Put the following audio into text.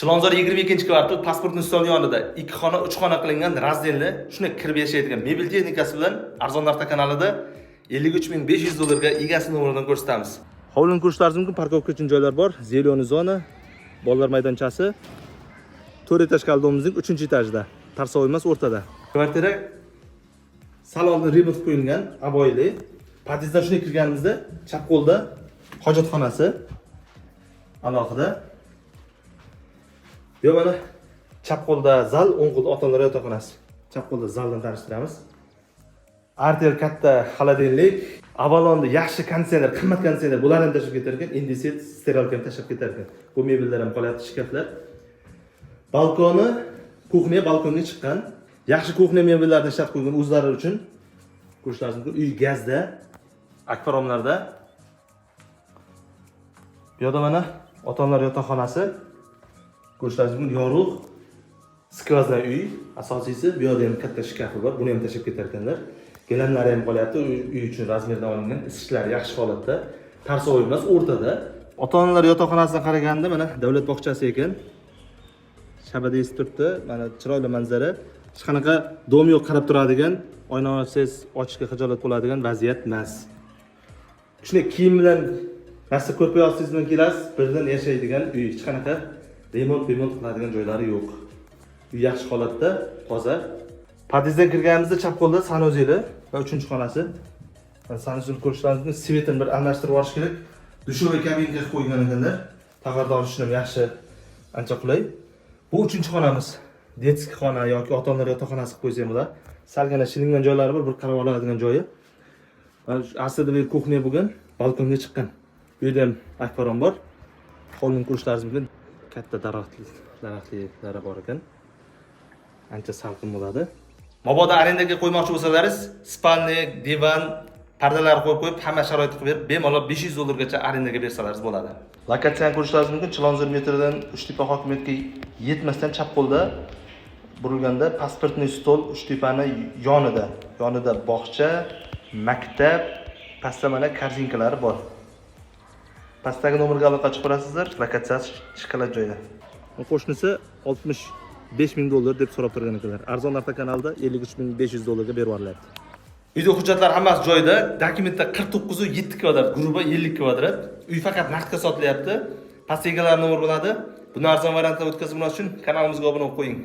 Chilonzor, 22-kvartal, паспортный stol yonida ikki xona, uch xona qilingan, раздельный, shunday kirib yashaydigan, mebel texnikasi bilan arzon narxda kanalida 53 500 dollarga egasi nomeridan ko'rsatamiz. Hovlini ko'rishlaringiz mumkin, парковка uchun joylar bor, зеленый zona, bolalar maydonchasi. To'rt этажка дом imizning uchinchi etajida, Tarsovoy emas, o'rtada. Kvartira sal oldin remont qilib qo'yilgan, обои li. Podyezddan shunday kirganimizda chap qo'lda hojatxonasi alohida. Bu mana chap qo'lda zal, o'ng qo'lda ota onalar yotoqxonasi. Chap qo'lda zaldan tanishtiramiz. Artel katta холодильник, Avalonni yaxshi konditsioner, qimmat konditsioner, bularni ham tashlab ketar ekan, Indesit стиралка ham tashlab ketar ekan. Bu mebellar ham qolyapti, shkaflar. Balkoni, кухня balkonga chiqqan. Yaxshi кухня mebellarni ishlatib qo'ygan o'zlari uchun. Ko'rishlaringiz mumkin. Uy gazda, akvaromlarda. Bu yoqda mana ota-onalar yotoqxonasi. Ko'rishlaringiz mumkin, yorug', сквозной uy. Asosiysi, bu yoqda ham katta shkafi bor. Buni ham tashlab ketar ekanlar. Gilamlari ham qolyapti. Uy uchun razmerdan olingan. Isitgishlari yaxshi holatda. Tarsovoy emas, o'rtada. Ota-onalar yotoqxonasidan qaraganda mana davlat bog'chasi ekan. Shabada esib turibdi. Mana chiroyli manzara. Hech qanaqa дом yo'q qarab turadigan, oyna ochsangiz ochishga xijolat bo'ladigan vaziyat emas. Shunday kiyim bilan, narsa, ko'rpa yostingiz bilan kelasiz, birdan yashaydigan uy. Hech qanaqa remont remont qiladigan joylari yo'q. Uy yaxshi holatda, toza. Podyezddan kirganimizda chap qo'lda санузел i va uchinchi xonasi. Mana санузел ko'rishlaringiz mumkin, свет ini bir almashtirib yuborish kerak. Душевой кабинка qilib qo'ygan ekanlar. Tahorat olish uchun ham yaxshi, ancha qulay. Bu uchinchi xonamiz. Детский xona yoki ota-onalar yotoqxonasi qilib qo'ysa ham bo'ladi. Salgina shilingan joylari bor, bir qarab oladigan joyi. Mana shu aslida bu кухня bo'lgan, balkonga chiqqan. Bu yerda ham akvarom bor. Hovlini ko'rishlaringiz mumkin. Katta daraxtli, daraxtliklari bor ekan. Ancha salqin bo'ladi. Mabodo arendaga qo'ymoqchi bo'lsalaringiz, спальный, divan, pardalar qo'yib qo'yib, hamma sharoitni qilib berib, bemalol 500 dollargacha arendaga bersalaringiz bo'ladi. Lokatsiyani ko'rishlaringiz mumkin. Chilonzor metrodan Uchtepa hokimiyatiga yetmasdan chap qo'lda burilganda, паспортный stol Uchtepani yonida. Yonida bog'cha, maktab, pastda mana корзинка lari bor. Pastdagi nomerga aloqa chiqib ko'rasizlar, lokatsiyasi shokolad joyda. Qo'shnisi 65 ming dollar deb so'rab turgan ekanlar. Arzon narxda kanalda 53 500 dollarga berib yuborilyapti. Uyda hujjatlar hammasi joyida. Dokumentda 49,7 kvadrat, грубо 50 kvadrat. Uy faqat naqdga sotilyapti. Pastda egalari nomer bo'ladi. Buni arzon variantda o'tkazib uchun kanalimizga obuna bo'lib qo'ying.